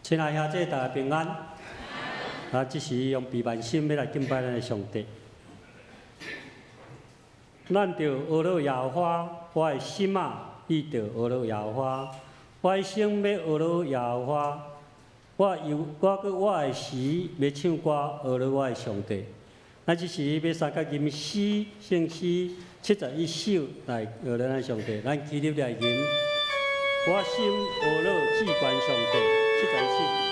親愛兄弟，大家平安。啊，這時用悲憫心欲來敬拜咱的上帝。咱著呵咾耶和華，我的心啊，你著呵咾耶和華。我一生欲呵咾耶和華，我猶我閣活的時欲唱歌呵咾我的上帝。咱這時欲三角吟詩聖詩71首來呵咾咱上帝，咱起立來吟。我心呵咾至懸上帝，71首。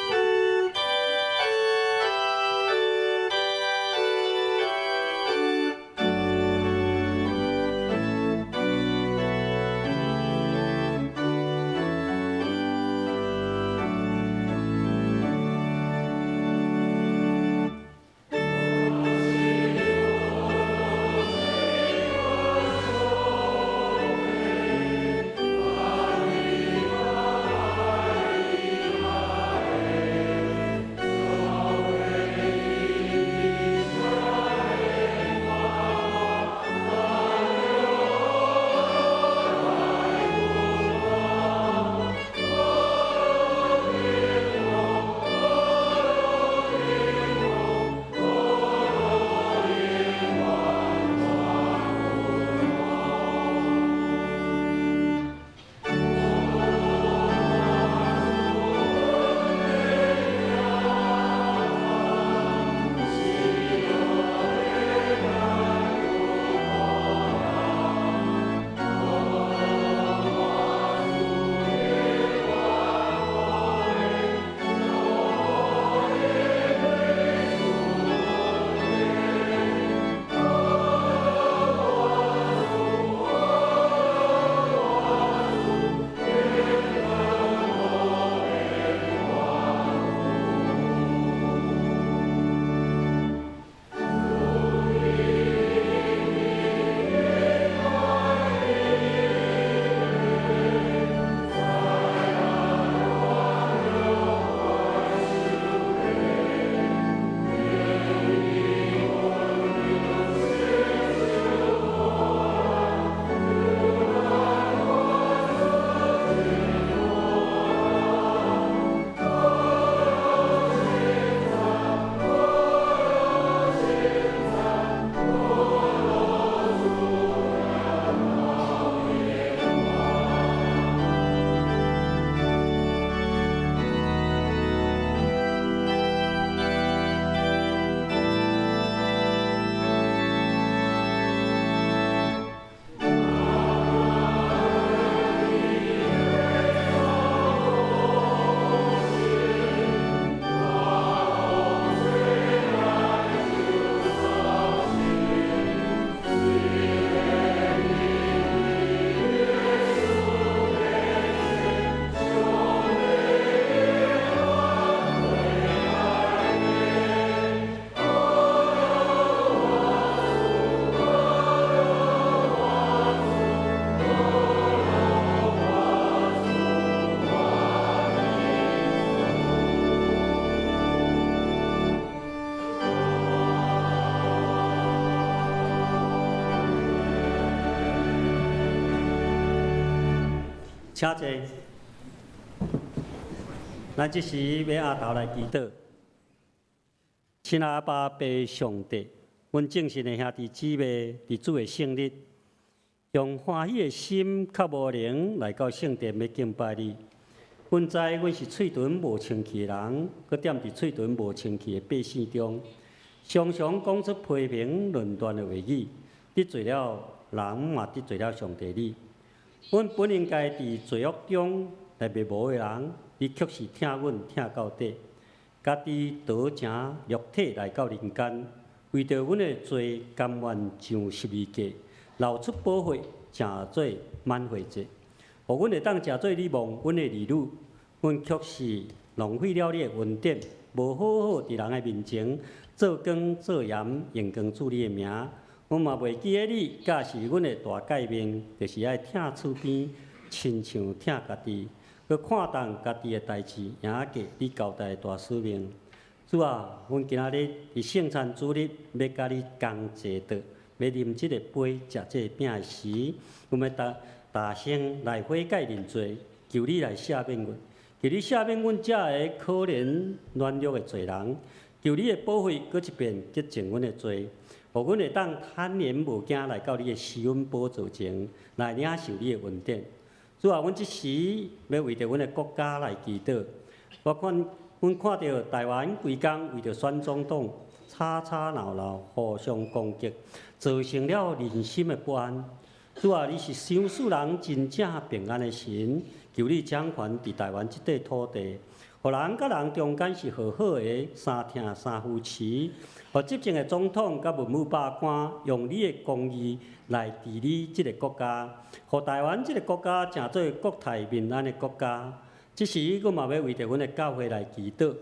請坐。咱這時欲阿頭來祈禱。親愛阿爸父上帝，阮眾信的兄弟姊妹，佇主的聖日，用歡喜的心，較無靈來到聖殿欲敬拜你。阮知阮是喙唇無清氣的人，閣踮佇喙唇無清氣的百姓中，常常講出批評論斷的話語，得罪了人嘛，得罪了上帝你。阮本應該佇罪惡中來滅無的人，你卻是疼阮疼到底，家己道成肉體來到人間，為著阮的罪甘願上十字架，流出寶血，成做挽回祭，予阮會當成做你望恩的兒女。阮卻是浪費了你的恩典，無好好佇人的面前做光做鹽，榮光主你的名。阮嘛袂記得你教示阮的大誡命，就是愛疼厝邊，親像疼家己，閣看重家己的代誌，贏過你交代的大使命。主啊，阮今仔日佇聖餐主日，欲佮你同坐桌，欲啉這個杯，食這個餅的時，阮欲大大聲來悔改認罪，求你來赦免阮，求你赦免阮遮个可憐軟弱的罪人，求你的寶血閣一遍潔淨阮的罪，予阮會當坦然無驚來到你的施恩寶座前，來領受你的恩典。主啊，阮這時欲為著阮的國家來祈禱。我看，阮看著台灣規工為著選總統吵吵鬧鬧，互相攻擊，造成了人心的不安。主啊，你是賞賜人真正平安的神，求你掌權佇台灣這塊土地，予人佮人中間是和好的，三疼三扶持，予執政的總統佮文武百官用你的公義來治理這个國家，予台灣這个國家成做國泰民安的國家。這時，阮嘛欲為著阮的教會來祈禱，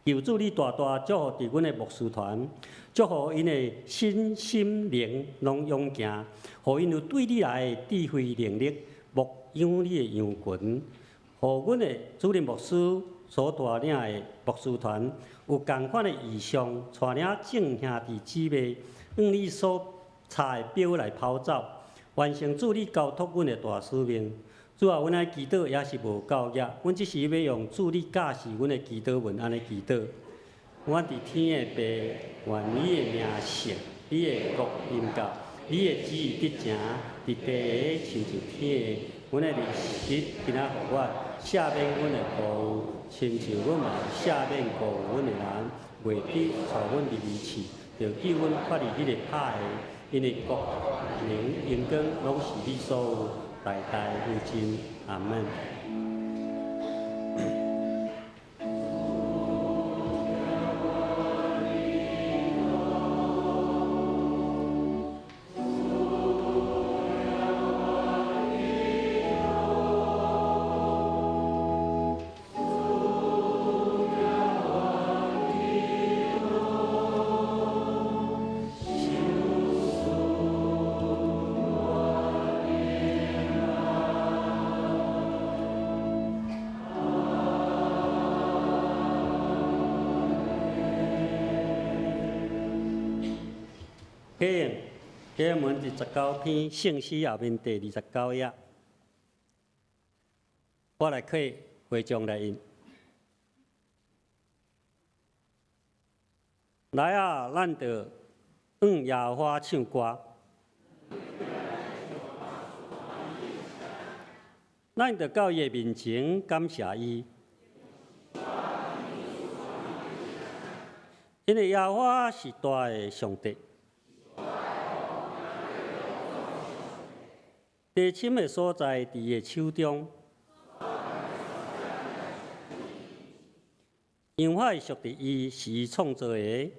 求主你大大祝福佇阮的牧師團，祝福𪜶的身心靈攏勇健，予𪜶有對你來的智慧能力，牧養你的羊群，予阮的主任牧師所帶領的牧師團有仝款的異象，帶領眾兄弟姊妹向你所插的標來跑走，完成主你交託阮的大使命。主啊，阮愛祈禱也是無夠額，阮這時欲用主你教示阮的祈禱文按呢祈禱。阮佇天的父，願你的名聖，你的國臨到，你的旨意得成，佇地下親像天下。阮的日食今仔予阮，赦免阮的過誤，親像阮嘛赦免過誤阮的人，袂得帶阮入去試，著救阮脫離彼个歹的，因為國能榮光攏是你所有，代代無盡。阿門。經文第19篇聖詩後面第29頁，我來刻會眾來印。來啊，咱著向耶和華唱歌，咱著到伊的面前感謝伊，因為耶和華是大的上帝。地深的所在，佇伊的手中。洋海屬佇伊，是伊創造的。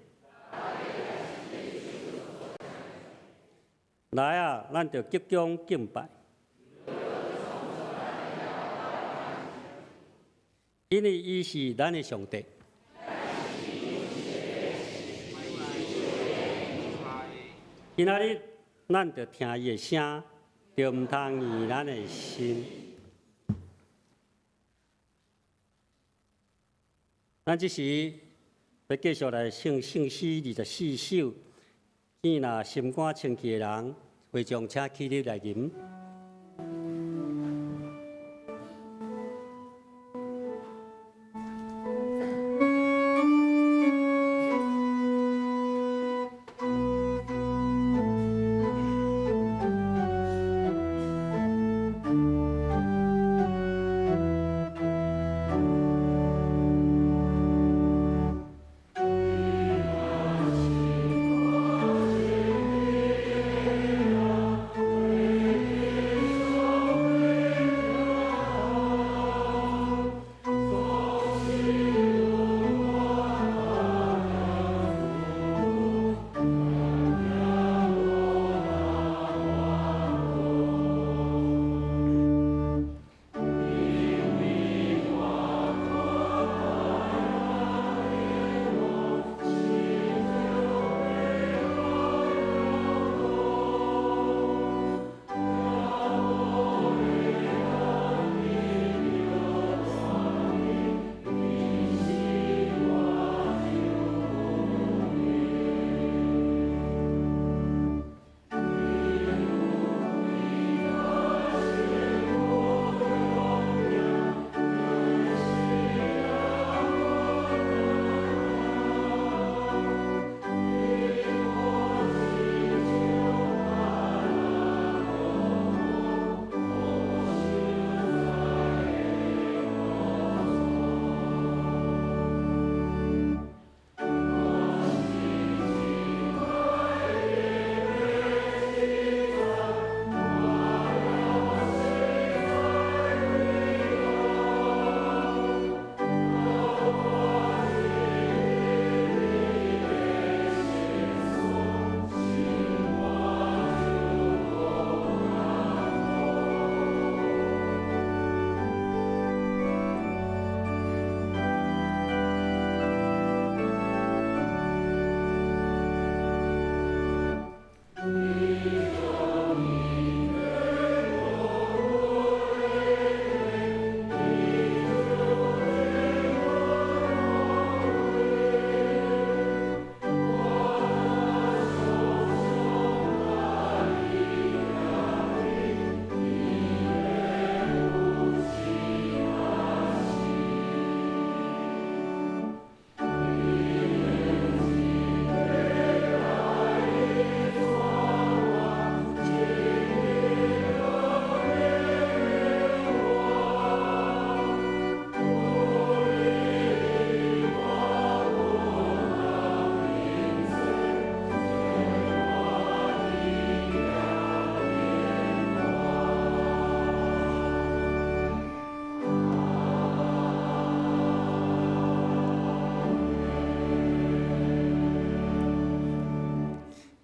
來啊，咱著鞠躬敬拜。因為伊是咱的上帝。今仔日，咱著聽伊的聲。著毋通硬咱的心。咱這時欲繼續來唱聖詩24首，見若心肝清氣的人，會眾請起立來吟。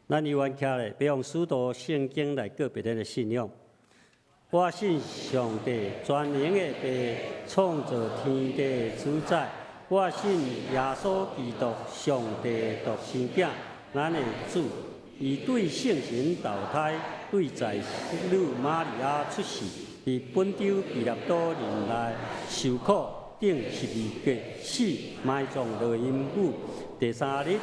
咱猶原徛咧，欲用使徒聖經來告白咱的信仰。我信上帝全能的父，創造天地的主宰。我信耶穌基督，上帝獨生囝，咱的主。伊對聖神投胎，對在聖女瑪利亞出世，佇本丟彼拉多任內受苦，釘十字架，死，埋葬落陰府。第三日，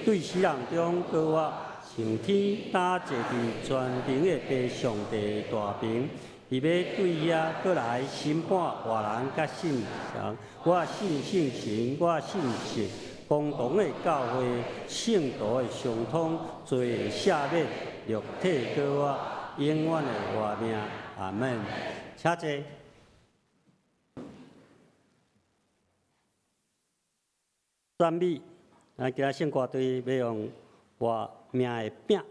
對死人中復活，上天，擔坐佇全能的父上帝大爿，伊欲對遐閣來審判活人佮死人。我信聖神，我信聖公同的教會，聖徒的相通，罪的赦免，肉體復活，永遠的活命。阿門。請坐。讚美，咱今仔聖歌隊欲用活命的餅。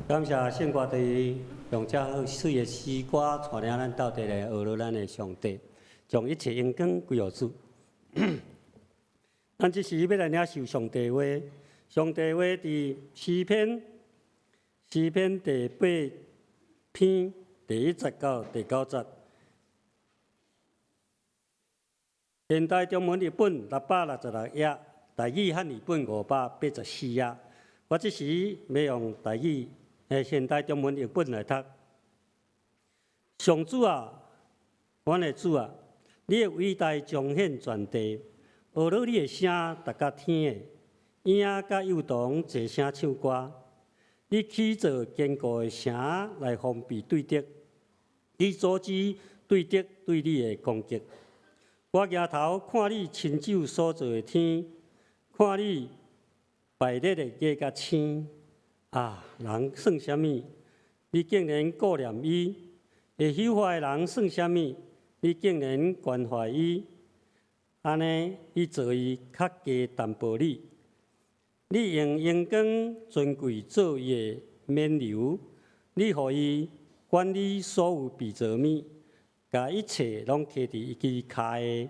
感謝聖歌隊用這好媠的詩歌帶領咱鬥陣來學咱的上帝，將一切榮光歸予主。咱這時欲來領受上帝話，上帝話佇詩篇，詩篇第八篇第一節到第九節。現代中文譯本666頁，台語漢語本584頁。我這時欲用台語的現代中文譯本來讀。上主啊，阮的主啊，你的偉大彰顯全地，呵咾你的聲達到天的，鷹仔佮幼童齊聲唱歌。你起造堅固的城來防備對敵，你阻止對敵對你的攻擊。我舉頭看你親手所造的天，看你排列的月佮星，啊，人算啥物？你竟然顧念伊；會朽壞的人算啥物？你竟然關懷伊。按呢，你造伊較低淡薄仔。你用榮光尊貴做伊的冕旒，你予伊管理所有被造物，共一切攏騎佇伊支跤下，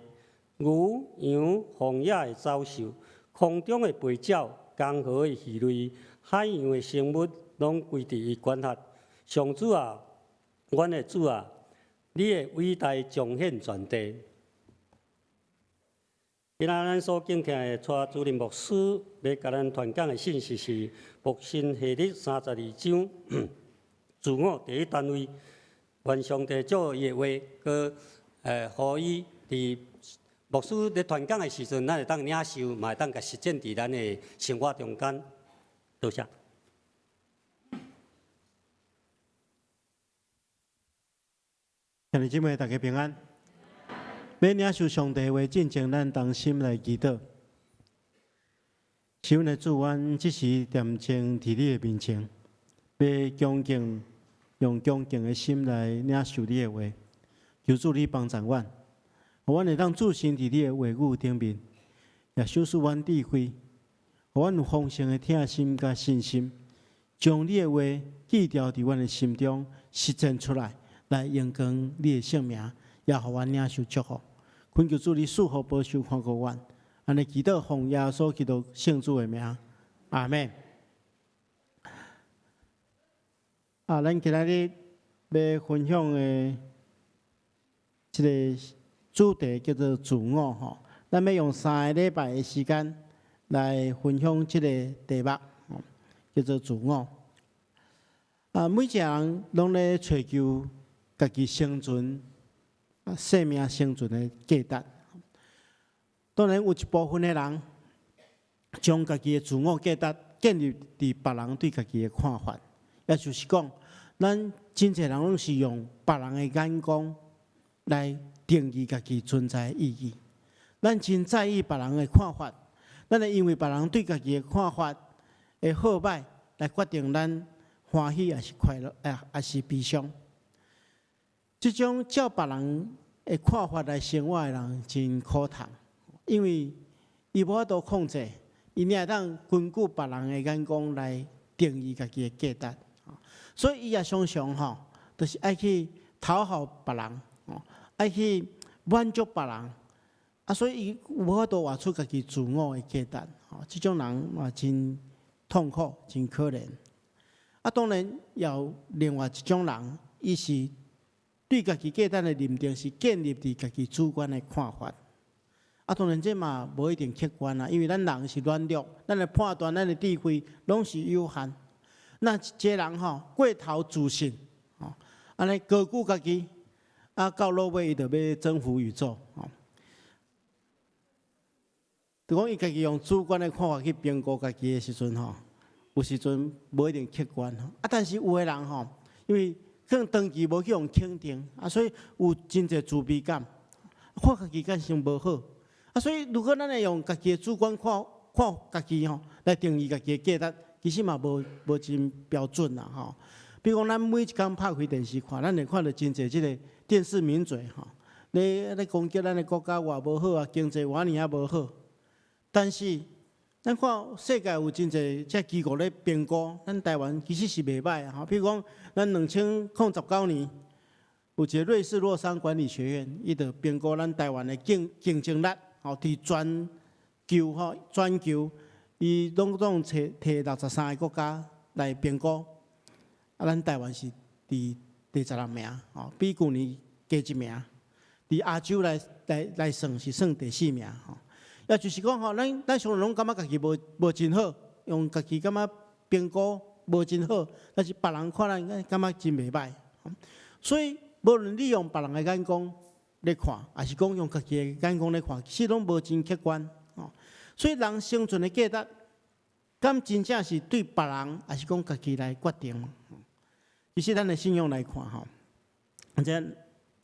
牛、羊、荒野的走獸、空中的飛鳥、江河的魚類、海洋的生物，攏歸佇伊管轄。上主啊，阮的主啊，你的偉大彰顯全地。今仔咱所敬聽的蔡主任牧師欲共咱傳講的信息是牧神系列32章，自我第一單位，願上帝借伊的話，閣予伊佇牧師咧傳講的時陣，咱會當領受，嘛會當共實踐佇咱的生活中間。多謝。兄弟姊妹，大家平安。欲領受上帝話進前，咱同心來祈禱。是阮的主，阮這時恬靜佇你的面前，欲恭敬用恭敬的心來領受你的話。求主你幫助阮，予阮會當置身佇你的話語頂面，也賞賜阮智慧，予阮有豐盛的疼心佮信心，將你的話記牢佇阮的心中，實踐出來，來榮光你的聖名，也予阮領受祝福。懇求主你賜福保守看顧阮，按呢祈禱奉耶穌基督聖子的名，阿們。啊，咱今仔日欲分享的這个主題叫做自我吼。咱欲用三个禮拜的時間來分享這个題目，叫做自我。啊，每一个人攏咧揣求家己生存、生命生存的價值。當然，有一部分的人將家己的自我價值建立佇別人對家己的看法，也就是講，咱真濟人攏是用別人的眼光來定義家己存在的意義。咱真在意別人的看法，咱會因為別人對家己的看法的好䆀來決定咱歡喜抑是快樂，抑是悲傷。這種照別人的看法來生活的人真苦痛，因為伊無法度控制，伊爾會當根據別人的眼光來定義家己的價值，所以伊也常常吼，就是愛去討好別人，愛去滿足別人，啊，所以伊無法度活出家己自我的價值，吼，這種人嘛真痛苦，真可憐。啊，當然也有另外一種人，伊是對家己價值的認定是建立佇家己主觀的看法。啊，當然這嘛無一定客觀啦，因為咱人是軟弱，咱的判斷、咱的智慧攏是有限。若一個人吼過頭自信，吼，按呢高估家己，啊，到落尾伊就欲征服宇宙，吼。就講伊家己用主觀的看法去評估家己的時陣吼，有時陣無一定客觀。啊，但是有的人吼，因為可能長期無去予肯定，啊，所以有真濟自卑感，看家己感情無好。啊，所以如果咱會用家己的主觀看看家己吼，來定義家己的價值，其實嘛無無真標準啦吼。比如講，咱每一工拍開電視看，咱會看著真濟這个電視名嘴吼，咧咧攻擊咱的國家偌無好啊，經濟偌爾仔無好。但是，咱看世界有真濟這機構咧評估，咱台灣其實是袂䆀吼。比如講，咱2019年有一個瑞士洛桑管理學院，伊就評估咱台灣的競爭力，吼，佇全球吼，全球伊攏總揣提63個國家來評估，啊，咱台灣是佇第16名，吼，比舊年加一名。佇亞洲來算是算第四名，吼。也就是講吼，咱常常攏感覺家己無真好，用家己感覺評估無真好，但是別人看咱感覺真袂䆀。所以無論你用別人的眼光來看，抑是講用家己的眼光來看，其實攏無真客觀。吼，所以人生存的價值，敢真正是對別人，抑是講家己來決定？其實咱的信仰來看，吼，這人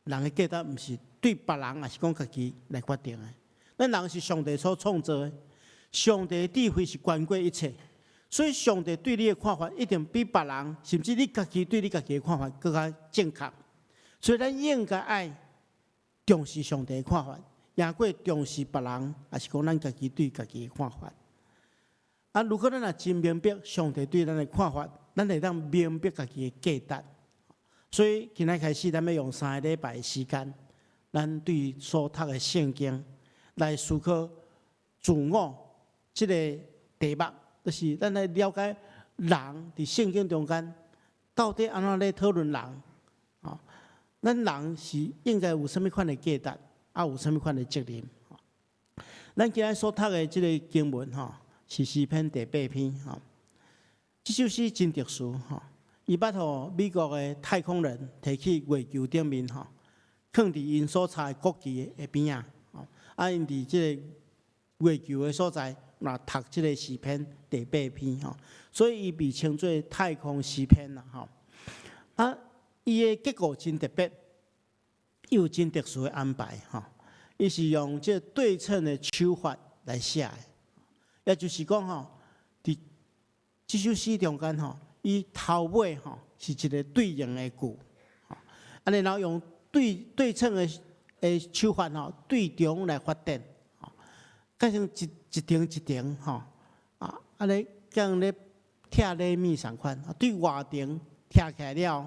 的價值毋是對別人，抑是講家己來決定的。咱人是上帝所創造的，上帝的智慧是懸過一切，所以上帝對你的看法一定比別人，甚至你家己對你家己的看法閣較正確。所以咱應該愛重視上帝的看法，贏過重視別人，抑是講咱家己對家己的看法。啊，如果咱若真明白上帝對咱的看法，咱會當明白家己的價值。所以今仔開始，咱欲用3個禮拜的時間，咱對所讀的聖經來思考自我這個題目，就是咱來了解人佇聖經中間到底按怎咧討論人，吼，咱人是應該有啥物款的價值，啊有啥物款的責任。咱今仔所讀的這個經文，吼，是詩篇第八篇，吼。這首詩真特殊，吼，伊捌予美國的太空人提去月球頂面，吼，囥佇𪜶所插的國旗的邊仔。啊，𪜶佇這個月球的所在，嘛讀這個詩篇第八篇吼，所以伊被稱做太空詩篇啦吼。啊，伊的結構真特別，伊有真特殊的安排吼。伊是用這個對稱的手法來寫的，也就是講吼，佇這首詩中間吼，伊頭尾吼是一個對應的句，啊，然後用對稱的手法吼，對中來發展，吼，變成一一層一層吼，啊，按呢像咧拆禮物仝款，對外層拆起來了，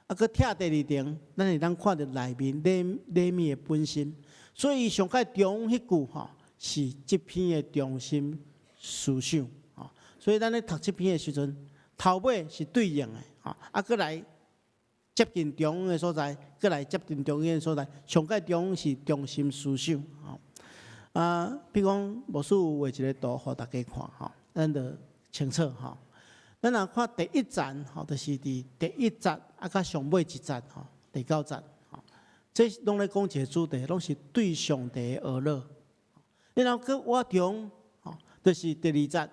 啊，閣拆第二層，咱會當看著內面禮物的本身。所以上蓋中彼句吼，是這篇的中心思想，吼。所以咱咧讀這篇的時陣，頭尾是對應的，吼，啊，閣來接近中央的所在，閣來接近中央的所在，上蓋中是中心思想，吼。啊，比如講，牧師有畫一個圖，予大家看，吼，咱就清楚，吼。咱若看第一節，吼，就是佇第一節啊，佮上尾一節，吼，第九節，吼，這攏咧講一個主題，攏是對上帝的呵咾。然後閣倚中，吼，就是第二節，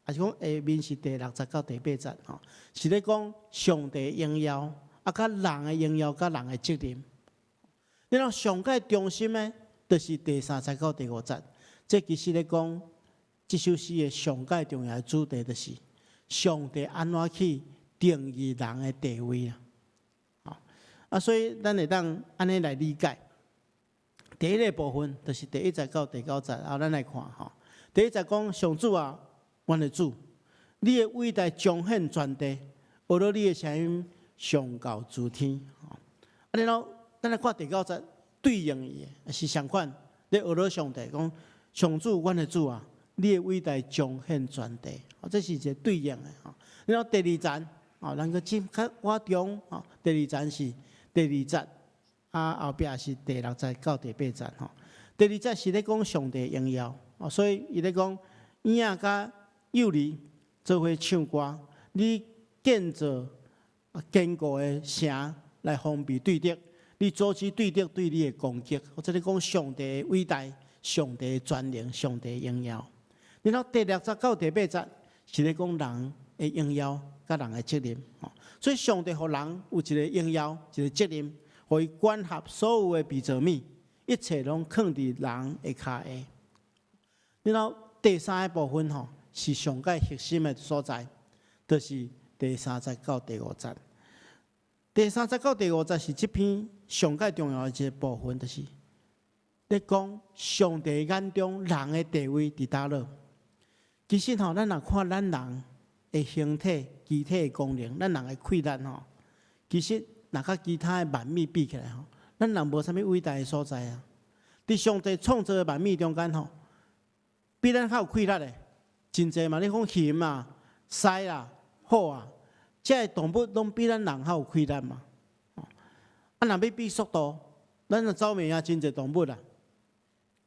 抑是講下面是第六節到第八節，吼，是咧講上帝榮耀。啊，佮人的榮耀，佮人的責任。然後上蓋中心的，就是第三節到第五節。這其實咧講，這首詩的上蓋重要的主題，就是上帝按怎去定義人的地位啊。啊，所以咱會當按呢來理解。第一個部分就是第一節到第九節，啊，咱來看吼。第一節講上主啊，阮的主，你的偉大彰顯全地，呵咾你的聲音上到諸天，啊，然後咱來看第九節，對應伊的是相款，咧呵咾上帝講，上主，阮的主啊，你的偉大彰顯全地，哦，這是一個對應的吼。然後第二層，哦，咱閣進較倚中，吼，第二層是第二節，啊，後壁是第六節到第八節，吼。第二節是咧講上帝榮耀，哦，所以伊咧講嬰仔佮幼兒做伙唱歌，你建造堅固的城來防備對敵，你阻止對敵對你的攻擊，或者咧講上帝的偉大、上帝的權能、上帝的榮耀。然後第六節到第八節是咧講人的榮耀佮人的責任。所以上帝予人有一個榮耀，一個責任，予伊管轄所有的被造物，一切攏囥佇人的跤下。然後第三個部分吼，是上蓋核心的所在，就是第三節到第五節。第三節到第五節是這篇上蓋重要的一個部分，就是咧講上帝眼中人的地位佇佗落。其實吼，咱若看咱人的形體、機體的功能，咱人的氣力吼，其實若佮其他的萬物比起來吼，咱人無啥物偉大的所在啊。佇上帝創造的萬物中間吼，比咱較有氣力的真濟嘛。你講熊啊、獅啦、虎啊，這个動物攏比咱人較有氣力嘛。啊，若欲比速度，咱若走袂贏真濟動物啦。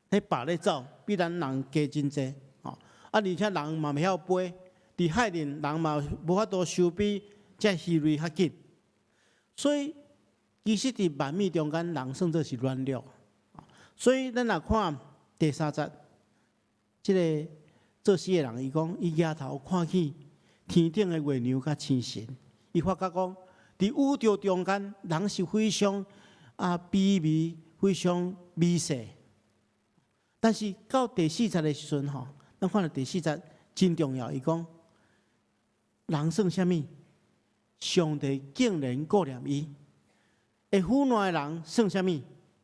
彼豹咧走，比咱人加真濟。吼，啊，而且人嘛袂曉飛，佇海裡人嘛無法度相比這魚類較緊。所以，其實佇萬物中間，人算做是軟弱。所以，咱若看第三節，這个作詩的人伊講，伊舉頭看見天頂的月娘佮星辰，伊發覺講，佇宇宙中間，人是非常卑微、非常微細。但是到第四節的時陣吼，咱看著第四節真重要。伊講，人算啥物？上帝竟然顧念伊。會腐爛的人算啥物？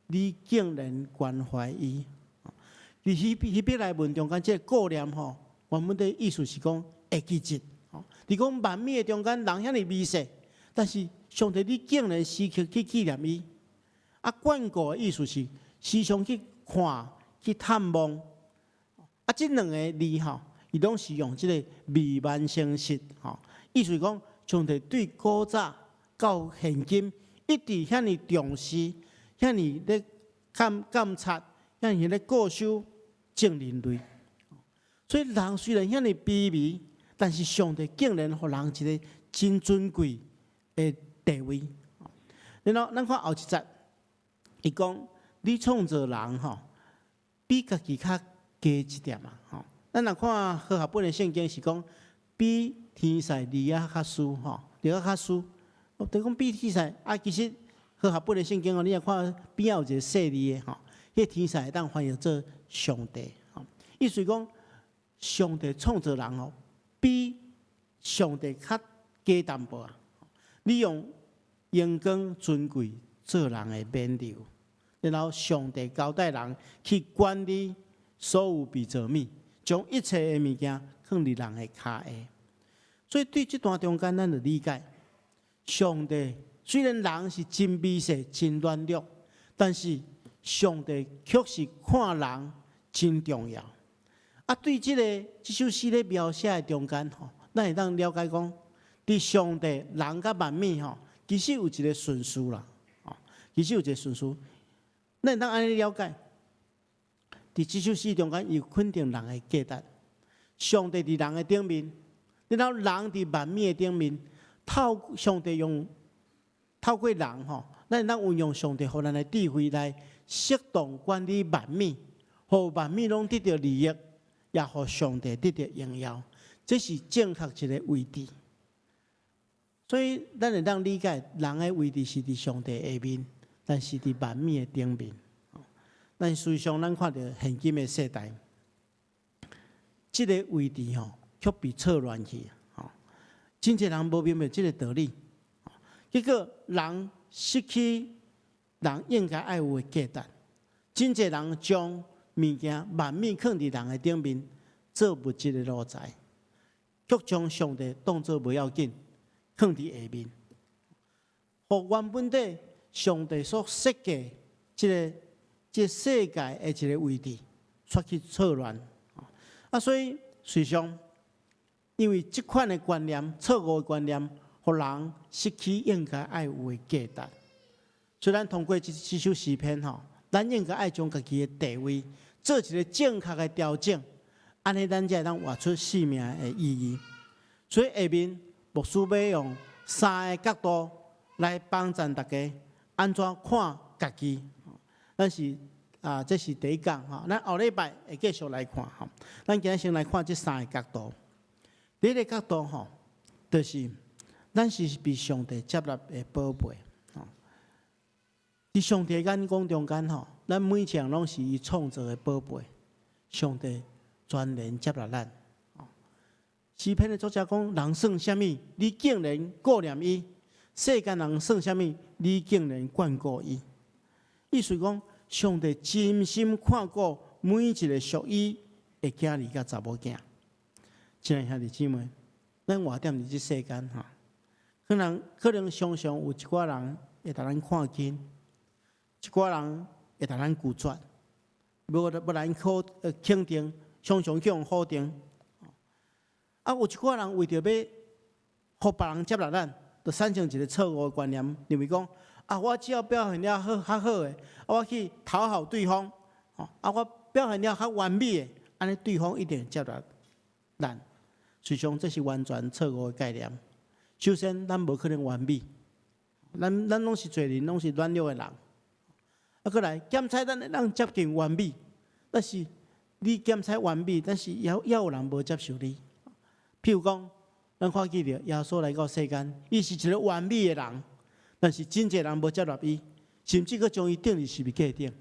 你竟然關懷伊。佇希伯來文中間，這個顧念吼，原本的意思是講會記得。佇講萬物的中間，人遐爾微細，但是上帝你竟然時刻去紀念伊。啊，眷顧的意思是時常去看、去探望。啊，這兩个字吼，伊攏是用這个未完成式吼，意思講上帝對古早到現今一直遐爾重視，遐爾咧監察，遐爾咧固守眾人類。所以人雖然遐爾卑微，但是上帝竟然予人一个真尊貴的地位。然後咱看後一節，伊講你創造人吼，比家己較低一點啊！吼，咱若看和合本的聖經是講比天使離仔較輸吼，離仔較輸。哦，就講比天使啊，其實和合本的聖經哦，你若看邊仔有一个細字的吼，彼个天使會當翻譯做上帝吼。意思講上帝創造人吼，比上帝較低淡薄仔。你用榮光尊貴做人的冕旒，然後上帝交代人去管理所有被造物，將一切的物件囥佇人的跤下。所以對這段中間，咱就理解，上帝雖然人是真微細、真軟弱，但是上帝卻是看人真重要。啊，對這个這首詩咧描寫的中間吼，咱會當了解講，佇上帝人佮萬物吼，其實有一个順序啦，吼，其實有一个順序。咱會當按呢了解，佇這首詩中間，伊有肯定人的價值。上帝佇人的頂面，然後人佇萬物的頂面，透上帝用透過人吼，咱會當運用上帝予咱的智慧來適當管理萬物，予萬物攏得著利益，也予上帝得著榮耀。這是正確一个位置。所以，咱會當理解人的位置是佇上帝下面，但是佇萬物的頂面。但事實上，咱看著現今的世代，這个位置吼，卻被錯亂去。吼，真濟人無明白這个道理，結果人失去人應該愛有的價值。真濟人將物件萬物囥佇人的頂面，做物質的奴才，卻將上帝當做無要緊，囥佇下面。予原本底上帝所設計這个世界的一个位置，煞去錯亂。啊，所以事實上，因為這款的觀念、錯誤的觀念，予人失去應該愛有的價值。雖然通過這首詩篇吼，咱應該愛將家己的地位做一个正確的調整，按呢咱才會當活出生命的意義。所以下面牧師欲用三个角度來幫助大家按怎看家己。咱是啊，這是第一講吼，咱後禮拜會繼續來看吼。咱今日先來看這三个角度。第一个角度吼，就是咱是被上帝接納的寶貝。佇上帝眼光中間吼，咱每一人攏是伊創造的寶貝，上帝全然接納咱。詩篇的作者講：人算啥物？你竟然顧念伊；世間人算啥物？你竟然眷顧伊。意思講，上帝真心看顧每一个屬伊的囝兒佮查某囝。親愛兄弟姊妹，咱活踮佇這世間吼，可能常常有一寡人會共咱看輕，一寡人會共咱拒絕，無咱可肯定，常常去予否定。啊，有一寡人為著欲予別人接納咱，就產生一个錯誤的觀念，認為講啊，我只要表現了好較好的，啊，我去討好對方，啊，我表現了較完美的，按呢對方一定會接納咱。實際上這是完全錯誤的概念。首先，咱無可能完美，咱攏是罪人，攏是軟弱的人。啊，閣來檢採咱會當接近完美，但是你檢採完美，但是猶有人無接受你。譬如講，咱看見著耶穌來到世間，伊是一个完美的人，但是真濟人無接納伊，甚至閣將伊釘佇十字架頂。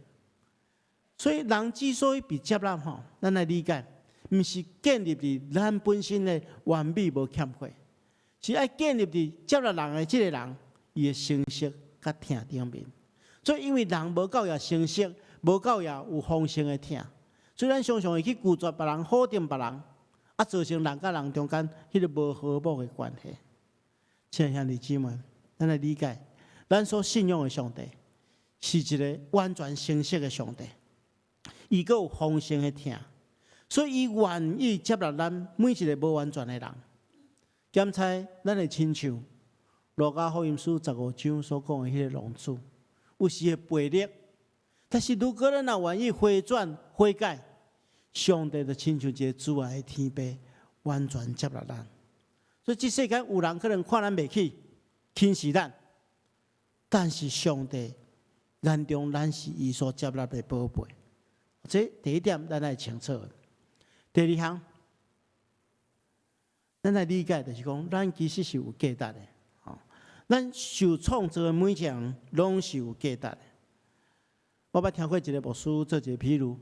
所以人之所以被接納吼，咱來理解，毋是建立佇咱本身的完美無欠缺，是愛建立佇接納人的這个人，伊的誠實佮疼頂面。所以因為人無夠也誠實，無夠也有豐盛的疼，所以咱常常會去拒絕別人、否定別人，啊，造成人佮人中間彼个無和睦的關係。親愛兄弟姊妹，咱來理解，咱所信仰的上帝是一个完全誠實的上帝，伊閣有豐盛的疼，所以伊願意接納咱每一个無完全的人。檢採咱會親像路加福音書15章所講的彼个浪子，有時會背逆，但是如果咱若願意回轉悔改，上帝就親像一个慈愛的天父，完全接納咱。所以這世間有人可能看咱袂起，輕視咱，但是上帝眼中咱是伊所接納的寶貝。這第一點咱愛清楚。第二項，咱來理解就是講，咱其實是有價值的。吼，咱受創造的每一個人攏是有價值的。我捌聽過一个牧師做一个譬喻，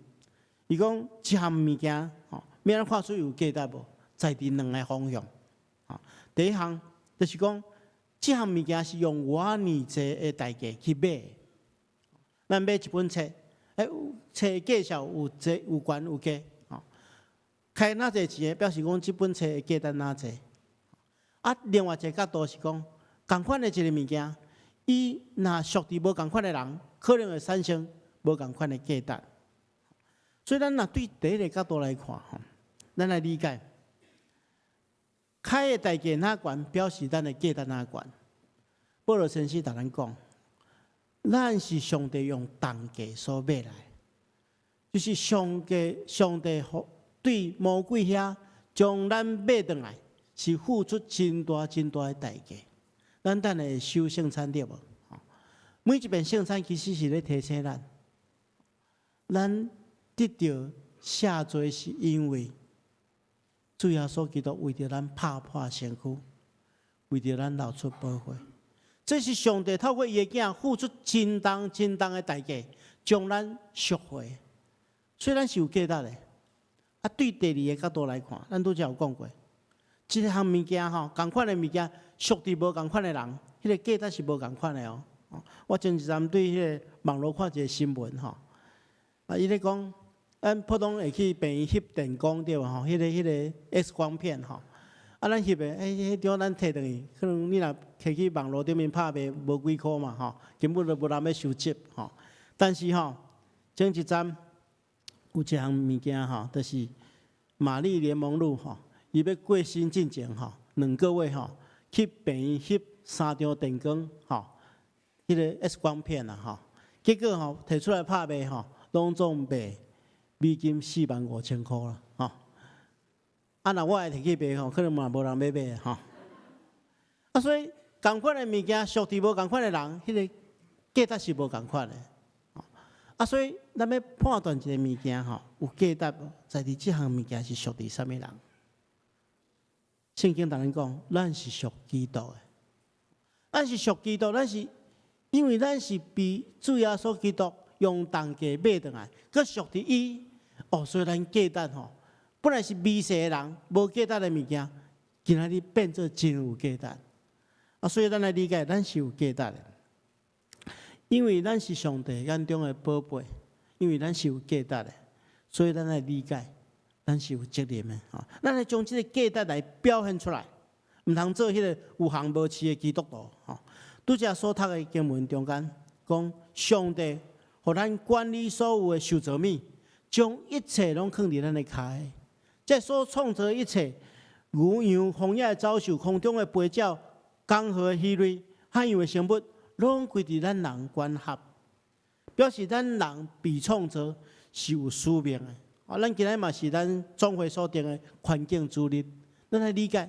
伊講這項物件，吼，欲按怎看出有價值無？在佇兩个方向。吼，第一項就是講，這項物件是用偌爾濟的代價去買。咱買一本冊，欸，冊介紹有濟有懸有低，吼，開若濟錢的，表示講這本冊的價值若濟。啊，另外一个角度是講，仝款的一个物件，伊若屬佇無仝款的人，可能會產生無仝款的價值。所以咱若對第一个角度來看，吼，咱來理解，開的代價若懸，表示咱的價值若懸。保羅先生共咱講，咱是上帝用重價所買來，就是上帝對魔鬼遐將咱買轉來，是付出真大真大的代價。咱等下會守聖餐對無？每一遍聖餐其實是咧提醒咱，咱得著赦罪是因為主耶穌基督為著咱拍破身軀，為著咱流出寶血。這是上帝透過伊的囝付出真重真重的代價，將咱贖回。所以咱是有價值的。啊，對第二个角度來看，咱拄才有講過，這項物件吼，仝款的物件，屬佇無仝款的人，彼个價值是無仝款的哦。我前一陣對彼个網路看一个新聞吼，啊，伊咧講，咱普通會去病院翕電光對無吼？彼个 X 光片吼，啊，咱翕的，欸，彼張咱提轉去，可能你若提去網路頂面拍賣，無幾箍嘛吼，根本就無人欲收集吼。但是吼，前一陣有一項物件吼，就是瑪麗蓮夢露吼，伊欲過身進前吼，2個月吼，去病院翕三張電光吼，彼个 X 光片啊吼，結果吼提出來拍賣吼，攏總賣美金45,000箍啦吼。啊，若我會提去賣吼，可能嘛無人欲買吼。啊，所以仝款的物件，屬佇無仝款的人，彼个價值是無仝款的。啊，所以咱欲判斷一个物件吼有價值無，在佇這項物件是屬佇啥物人？聖經同咱講，咱是屬基督的，咱是屬基督，咱是因為咱是被主耶穌基督用重價買轉來，閣屬佇伊，哦，所以咱價值吼，本來是微細的人，無價值的物件，今仔日變做真有價值。啊，所以咱來理解，咱是有價值的，因為咱是上帝眼中的寶貝，因為咱是有價值的，所以咱來理解，咱咱是有責任的吼。咱愛將這個價值來表現出來，毋通做彼個有行無市的基督徒吼。拄才所讀的經文中間講，上帝予咱管理所有的受造物，將一切攏囥佇咱的跤下。這所創造的一切，牛羊、荒野的走獸、空中的飛鳥、江河的魚類、海洋的生物，攏歸佇咱人管轄，表示咱人被創造是有使命的。啊，咱今日嘛是咱總會所定的環境主日，咱來理解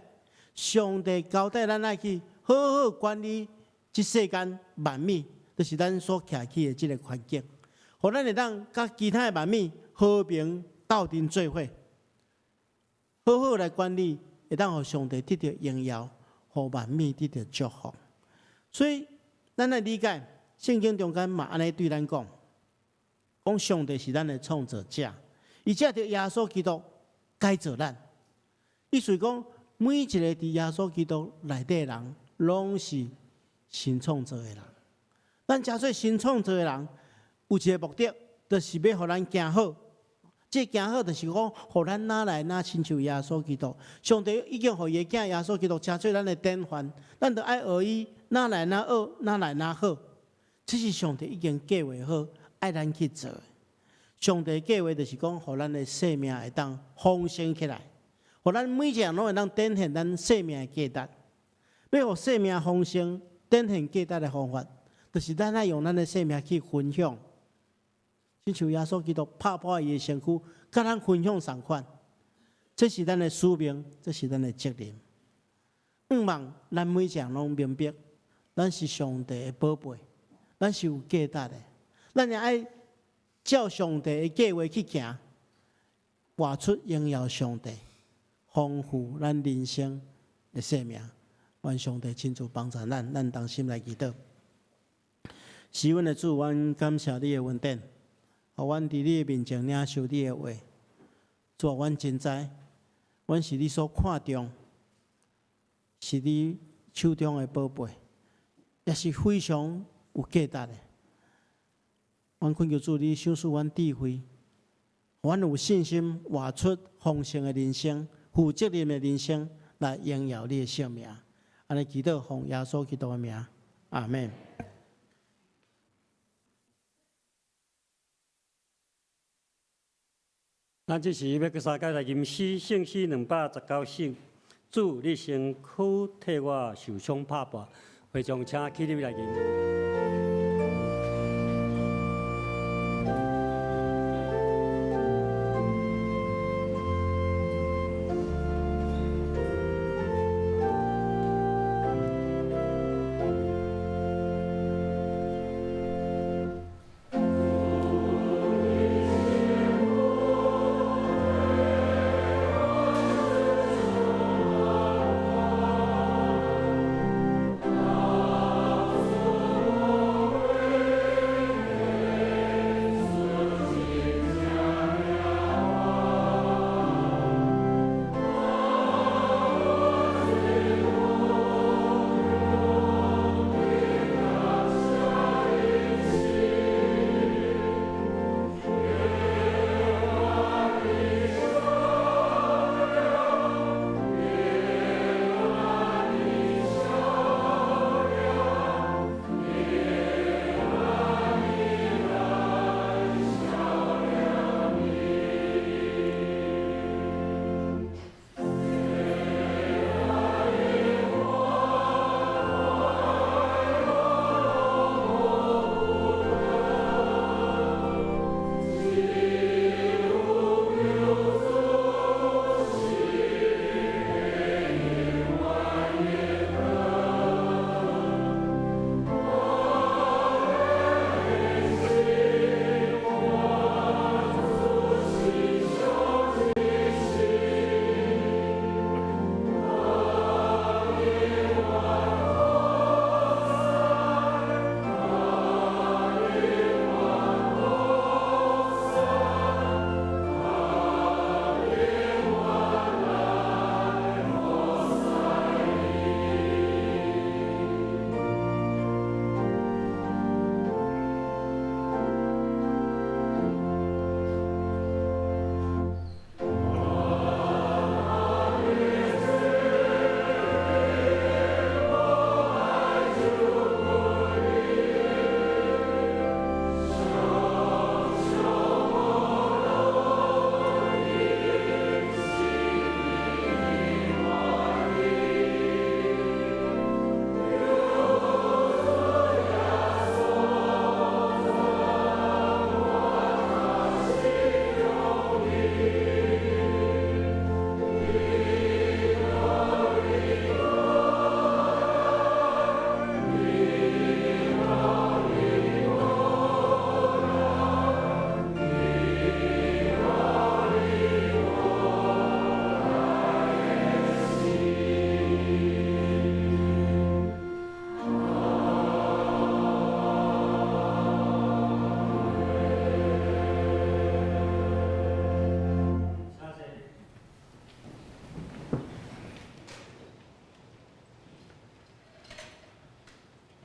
上帝交代咱愛去好好管理這世間萬物，就是咱所徛起的這个環境，予咱會當佮其他的萬物和平鬥陣做伙，好好來管理，會當予上帝得著榮耀，予萬物得著祝福。所以，咱來理解聖經中間嘛按呢對咱講，講上帝是咱的創造者，伊藉著耶穌基督改造咱。意思講，每一個佇耶穌基督內底的人，攏是新創造的人。咱成做新創造的人，有一个目的，就是欲予咱行好。這行好就是講，予咱若來若親像耶穌基督。上帝已經予伊的囝耶穌基督成做咱的典範，咱著愛學伊，若來若學，若來若好。這是上帝已經計劃好，愛咱去做的。上帝計劃就是講，予咱的生命會當豐盛起來，予咱每一个人攏會當展現咱生命的價值。欲予生命豐盛、展現價值的方法，就是咱愛用咱的生命去分享。親像耶穌基督拍破伊的身軀，佮咱分享仝款，這是咱的使命，這是咱的責任。向望咱每一個人攏明白，咱是上帝的寶貝，咱是有價值的。咱也愛照上帝的計劃去行，活出榮耀上帝、豐富咱人生的生命。願上帝親自幫助咱，咱同心來祈禱。是阮的主，阮感謝你的恩典，予阮佇你的面前領受你的話。主啊，阮真知，阮是你所看重，是你手中的寶貝，也是非常有價值的。阮懇求主，你賞賜阮智慧，予阮有信心活出豐盛的人生、負責任的人生，來榮耀你的聖名。按呢祈禱，奉耶穌基督的名，阿們。咱這時欲閣三擺來吟詩，聖詩219首。主，你身軀替我受傷拍破，會眾請起立來吟。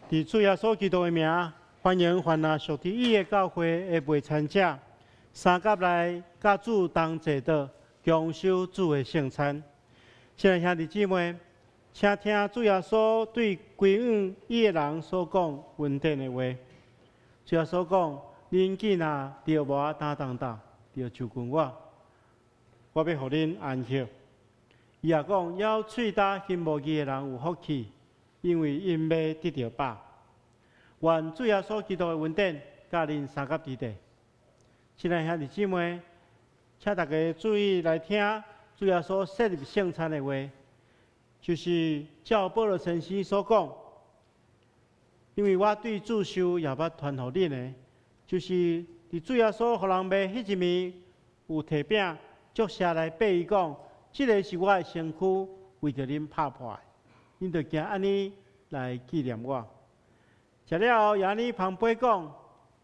佇主耶穌基督的名，歡迎凡若屬佇伊的教會的袂參者，相佮來佮主同坐桌，共守主的聖餐。親愛兄弟姊妹，請聽主耶穌對歸向伊的人所講恩典的話。主耶穌講：恁既若著無擔重擔，著就近我，我欲予恁安息。伊也講：枵喙焦心無義的人有福氣，因為𪜶欲得著飽。願主耶穌基督的恩典，佮恁相佮佇咧。親愛兄弟姊妹，請大家注意來聽主耶穌設立聖餐的話，就是照保祿先生所講，因為我對主受也捌傳予恁的，就是佇主耶穌予人賣彼一暝，有提餅，祝謝來擘伊講：這个是我的身軀，為著恁拍破的，恁著行按呢來紀念我。食了後，也按呢捧杯講：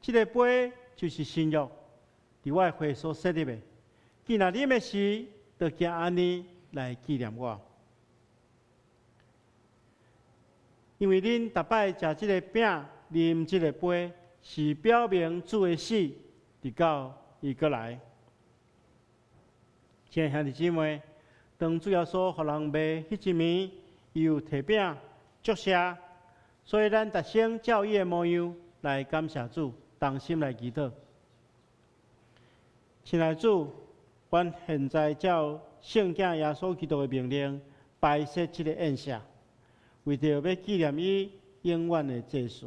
這个杯就是新約，佇我的血所設立的。既若啉的時，著行按呢來紀念我。因為恁逐擺食這个餅、啉這个杯，是表明主的死，直到伊閣來。親愛兄弟姊妹，當主耶穌予人賣彼一暝，伊有提餅祝謝，所以咱逐先照伊的模樣來感謝主，同心來祈禱。親愛主，阮現在照聖子耶穌基督的命令，擺設這个宴席，為著欲紀念伊永遠的濟世。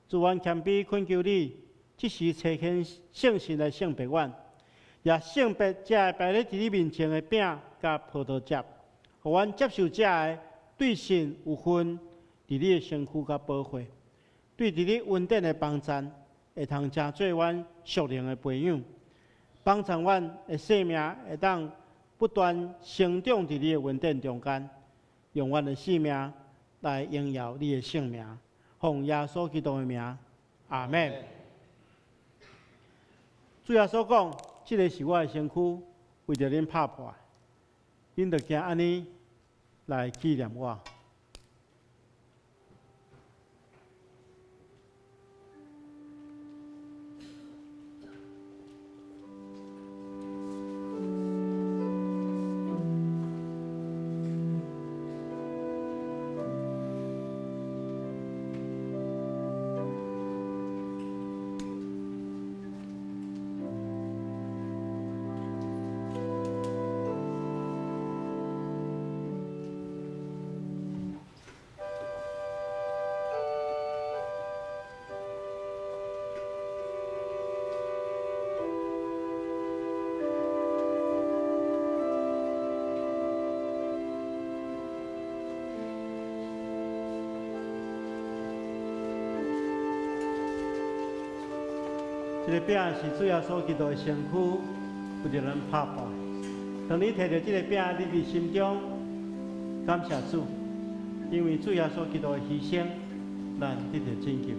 主，阮謙卑懇求你，這時差遣聖神來聖別阮，也聖別這个擺咧佇你面前的餅佮葡萄汁，予阮接受這个對神有份佇你的身軀佮寶血，對佇你恩典的幫贊，會通成做阮屬靈的培養，幫助阮的生命會當不斷成長佇你的恩典中間，用阮的生命來榮耀你的聖名，奉耶穌基督的名，阿們。主耶穌講：這个是我的身軀，為著恁拍破，恁著行按呢來紀念我。這个餅是主耶穌基督的身軀，為著咱拍破。當你提著這個餅，你佇心中感謝主，因為主耶穌基督的犧牲，咱得著拯救。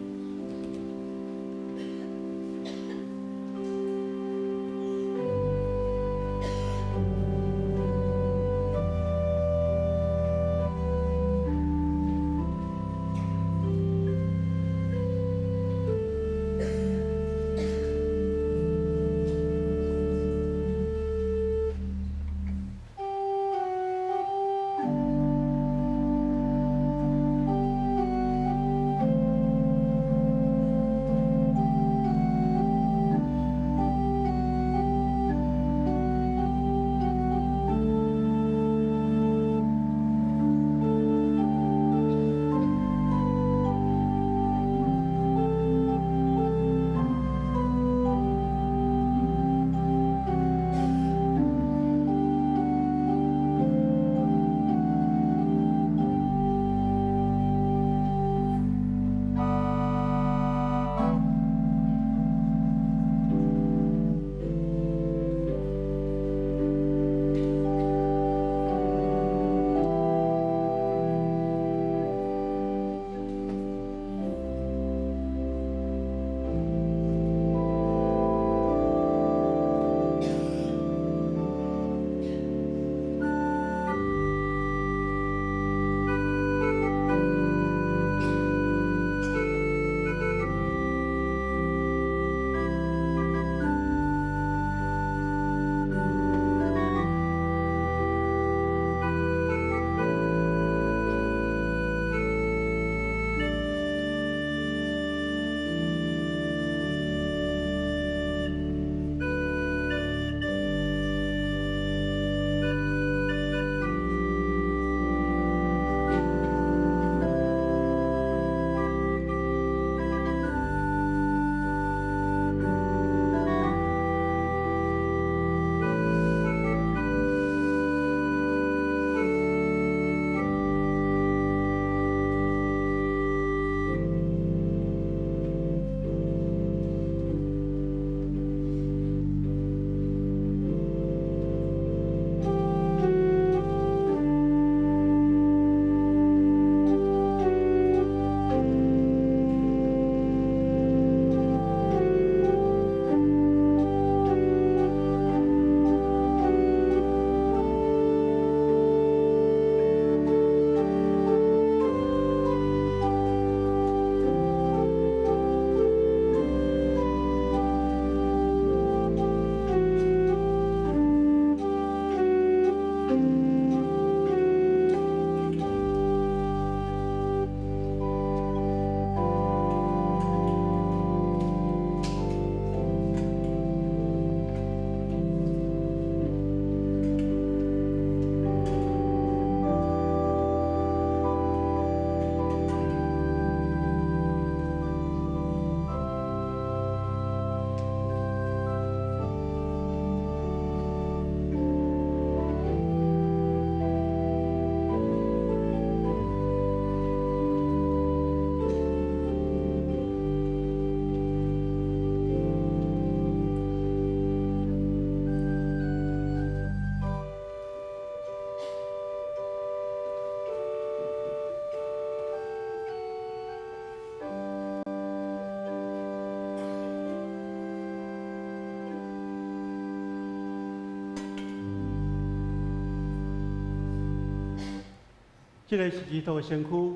這个是基督的身軀，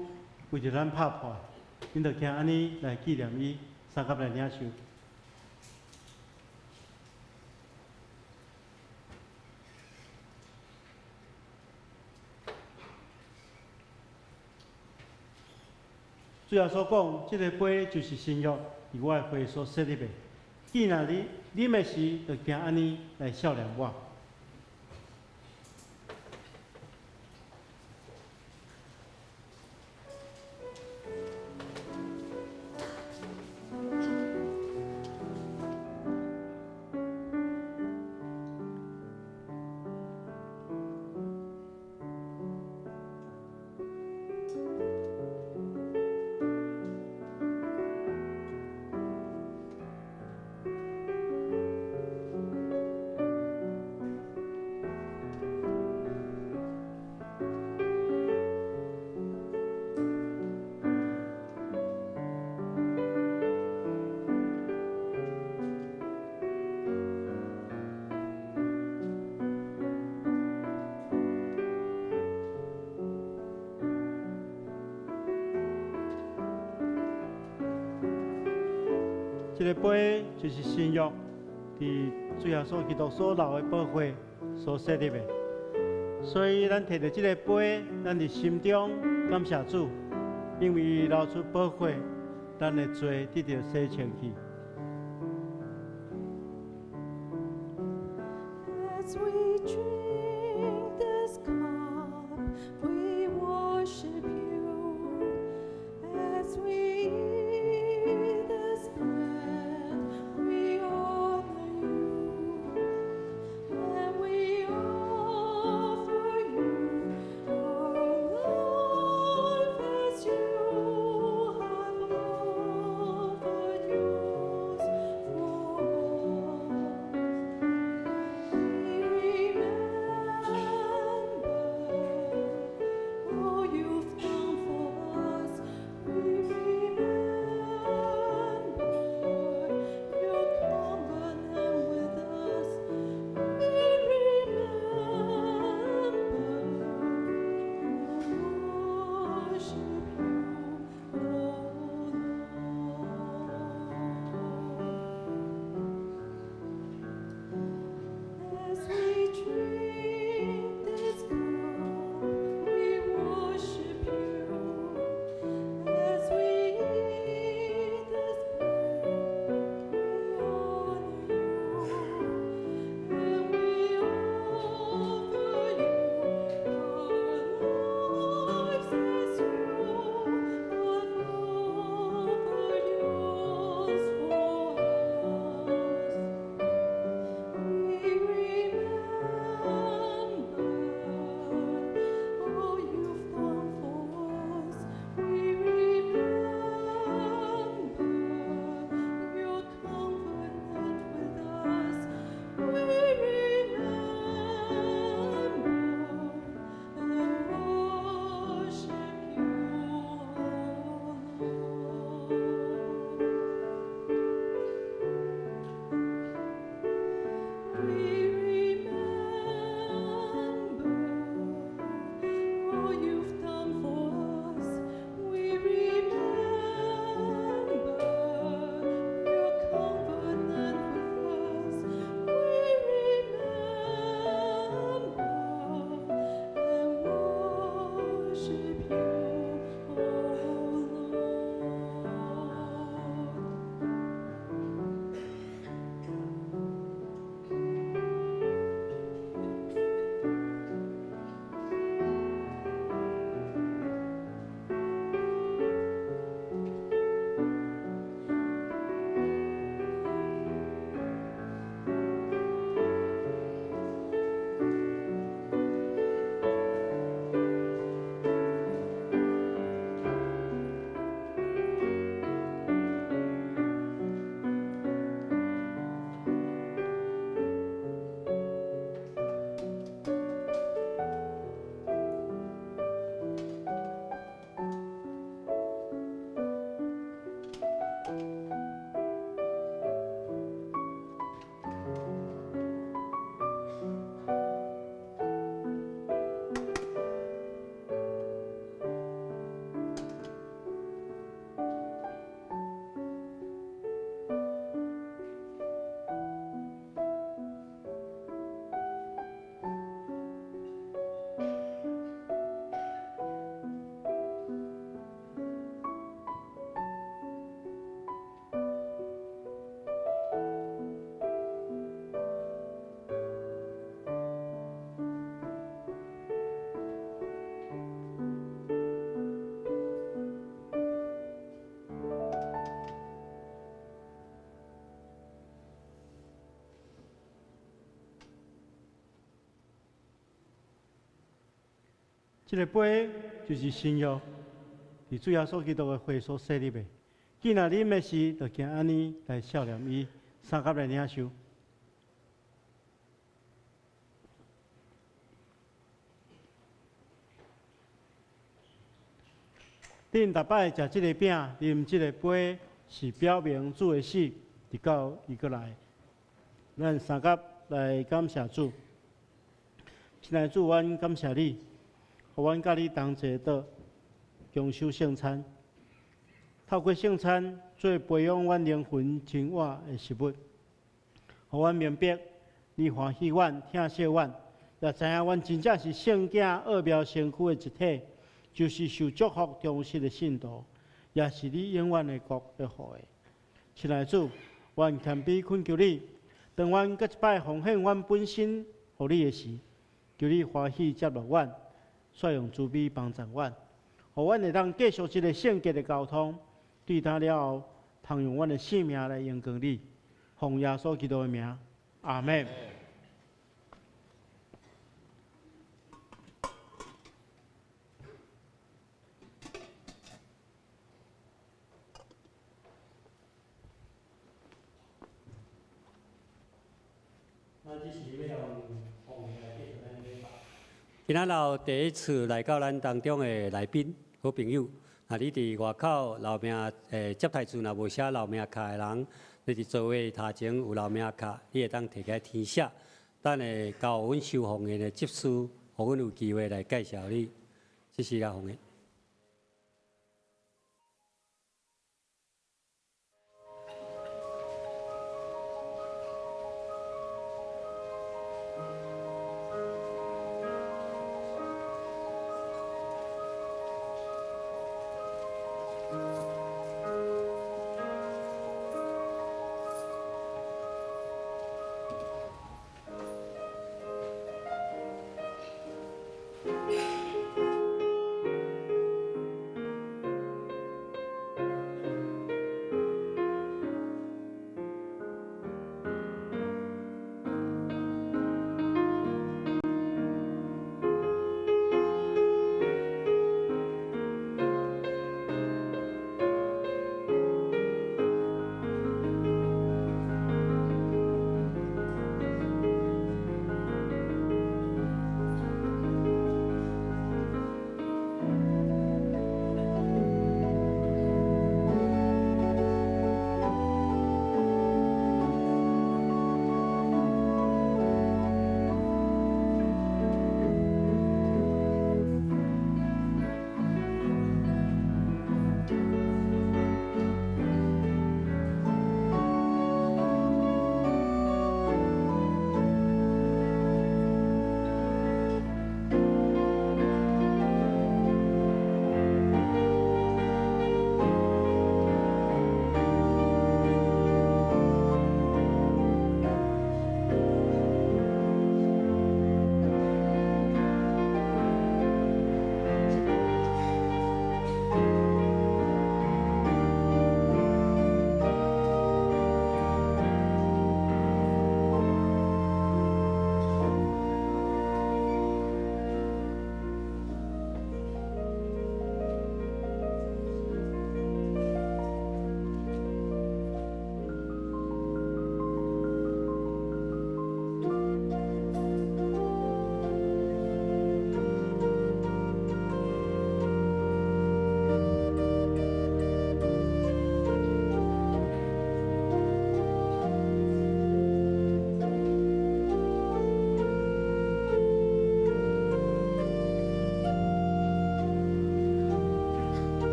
為著咱拍破，恁著行按呢來紀念伊，相佮來領受。主耶穌講，這个杯就是新約，以我的血所設立的。既然你啉的時，就行按呢來數念我。這个杯就是新約，佇主耶穌基督所流的寶血所設立的。所以咱提著這個杯，咱佇心中感謝主，因為伊流出寶血，咱的罪得著洗清去。 As we drink this cup, we worship you. As we eat this bread, we honor you. And we offer you our life as you have offered yours. 這個杯就是新約，佇主耶穌基督的血所設立的。既若啉的時，就行按呢來數念伊，相佮來領受。恁逐擺食這個餅，啉這個杯，是表明主的死，直到伊閣來。咱相佮來感謝主。親愛的主，阮感謝你，予阮佮你同齊的共守聖餐。透過聖餐做培養阮靈魂生活的食物，予阮明白你歡喜阮、疼惜阮，也知影阮真正是聖囝奧妙身軀的一體，就是受祝福忠實的信徒，也是你永遠的國的後裔。親愛的主，阮謙卑懇求你，當阮閣一擺奉獻阮本身予你的時，求你歡喜接納阮，煞用慈悲幫助阮，予阮會當繼續這个聖潔的交通。對他了後，通用阮的性命來榮光你，奉耶穌基督的名，阿們。今仔日第一次來到咱當中的來賓，好朋友，若你佇外口留名，接待處若無寫留名卡的人，你佇座位頭前有留名卡，你會當提起來填寫。等下交予阮收奉獻的執事，予阮有機會來介紹你。謝謝啦，奉獻。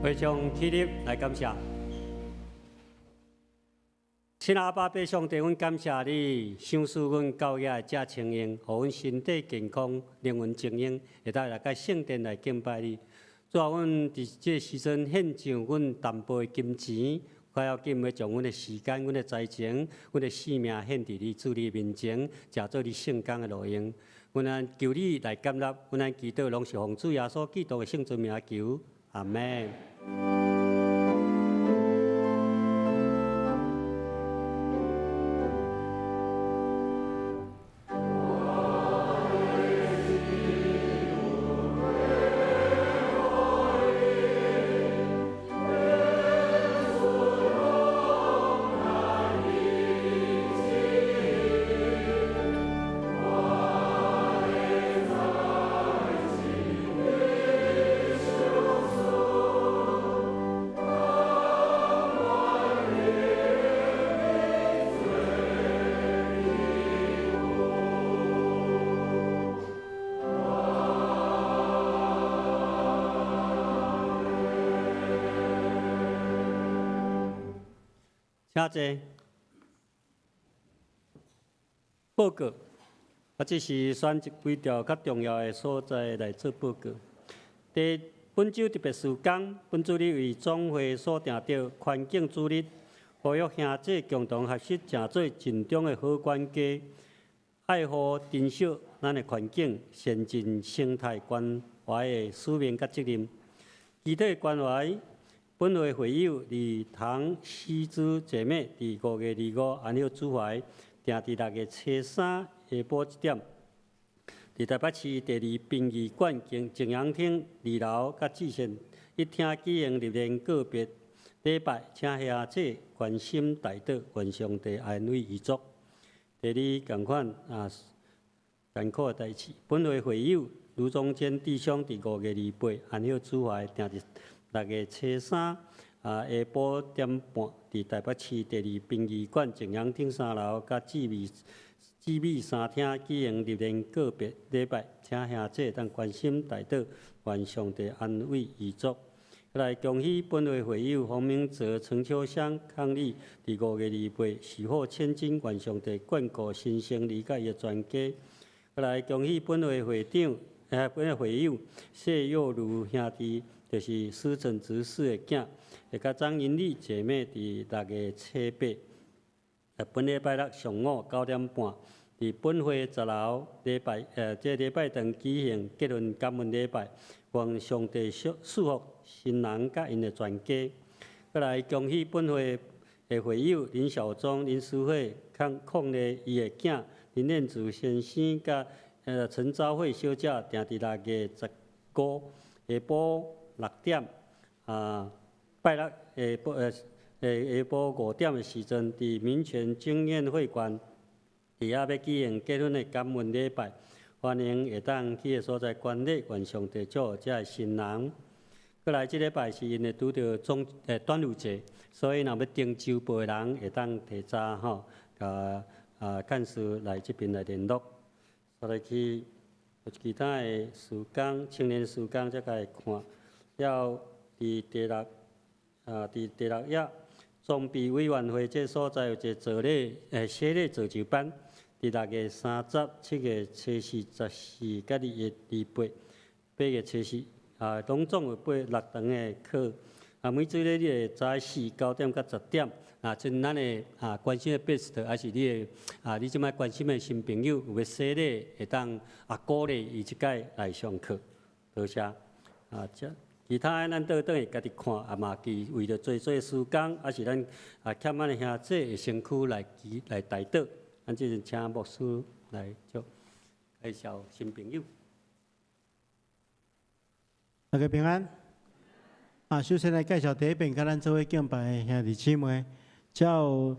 非常起立來感謝，親愛阿爸父上帝，阮感謝你，賞賜阮教業遮清閒，予阮身體健康，靈魂精英，會當來到聖殿來敬拜你。主啊，阮佇這个時陣獻上阮淡薄的金錢，較要緊欲將阮的時間、阮的才情、阮的性命獻佇你主你面前，誠做你聖工的路用。阮按求你來接納，阮按祈禱攏是奉主耶穌基督的聖尊名求，阿們。請坐。報告，啊，這是選擇幾條較重要的所在來做報告。第本週特別事工，本主日為總會所訂著環境主日，呼籲兄弟共同學習誠做盡忠的好管家，愛護珍惜咱的環境，善盡生態關懷的使命佮責任。祈禱關懷，本會會友李唐西之姐妹，佇5月25安息主懷，定佇6月初3下晡1點，佇台北市第二殯儀館靜養廳二樓佮至善一廳舉行入殮告別禮拜，請兄弟關心代禱，願上帝安慰遺族。第二，仝款啊艱苦的代誌，本會會友盧宗堅弟兄佇5月28安息主懷，定佇6月初3啊下晡點半，佇台北市第二殯儀館靜養廳三樓佮姊妹三廳舉行入殮告別禮拜，請兄弟當關心代禱，願上帝安慰遺族。來恭喜本會會友洪明哲、陳秋香伉儷，佇5月28喜獲千金，願上帝眷顧新生兒佮伊的全家。來恭喜本會會長，本會會友謝佑如兄弟，就是施成執事的囝，會佮張銀麗姐妹佇6月初8，本禮拜六上午9點半，佇本會10樓禮拜，這禮拜堂舉行結婚感恩禮拜，願上帝祝福新人佮𪜶的全家。閣來恭喜本會的會友林小忠、林淑慧、康鄺麗伊的囝林念祖先生佮陳昭慧小姐，定佇6月15下晡6點，啊，拜六下晡5點的時陣，佇民權經驗會館，佇遐欲舉行結婚的感恩禮拜，歡迎會當去的所在觀禮，願上帝祝福這个新人。閣來這禮拜是𪜶會拄著中端午節，所以若欲訂周報的人會當提早吼，共幹事來這邊來聯絡。煞來去有其他的事工，青年事工才共伊看。了佇第六佇第六頁裝備委員會這所在有一個做禮洗禮造就班，佇6月30、7月初4、14佮21、28，8月初4，攏總有八六堂的課。每主日你會早起9點到10點。像咱的關心的 best，還是你的你這擺關心的新朋友有欲洗禮，會當鼓勵伊這擺來上課。多謝。這其他的咱倒轉去家己看，嘛記為著做做事工，抑是咱欠咱的兄弟的身軀來祈來代禱。咱這陣請牧師來做介紹新朋友。大家平安。首先來介紹第一遍，佮咱做伙敬拜的兄弟姊妹，才有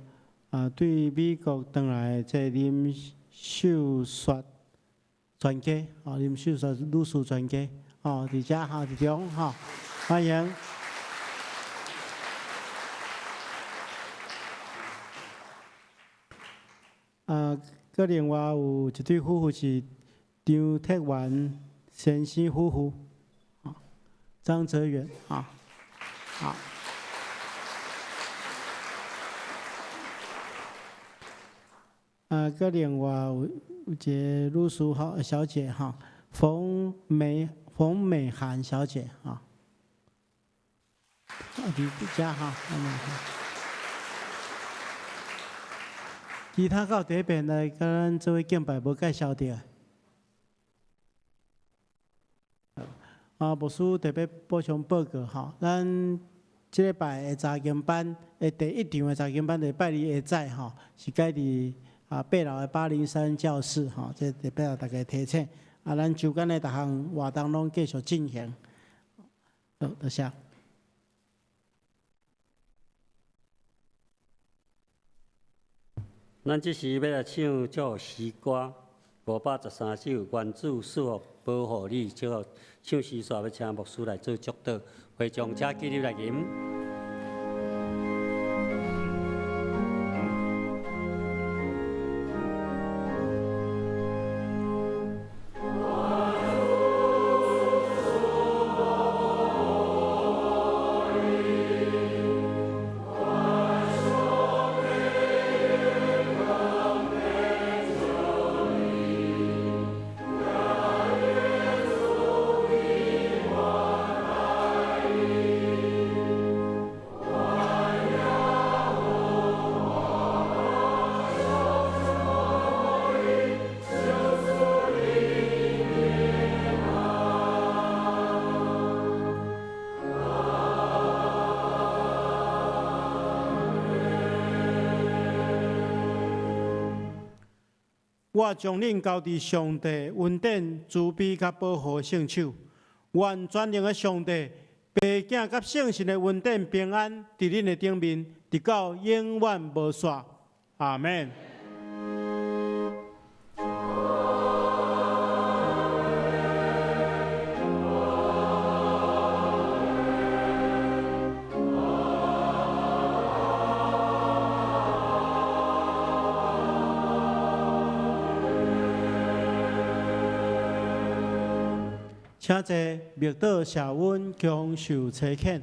對美國轉來的這林秀雪專家，林秀雪女士專家，佇遮吼，佇中吼，歡迎。閣另外有一對夫婦是張鐵元先生夫婦，張哲遠，好。閣另外有一個女士吼，小姐吼，馮美涵小姐吼，佇遮吼，其他到第一遍來佮咱做伙敬拜無介紹著。牧師特別補充報告吼，咱這禮拜的查經班的第一場的查經班，禮拜二下早吼，是改佇8樓的803教室吼，這特別大家提醒。咱周間的逐項活動攏繼續進行。好，多謝。咱這時欲來唱這首詩歌513首，願主賜福保護你，祝福唱詩煞欲請牧師來做祝禱，會眾請起立來吟。我將恁交佇上帝恩典、慈悲佮保護的聖手。願全能的上帝、父子佮聖神的恩典平安，佇恁的頂面，直到永遠無煞。阿們。請坐，默禱謝恩，享受差遣。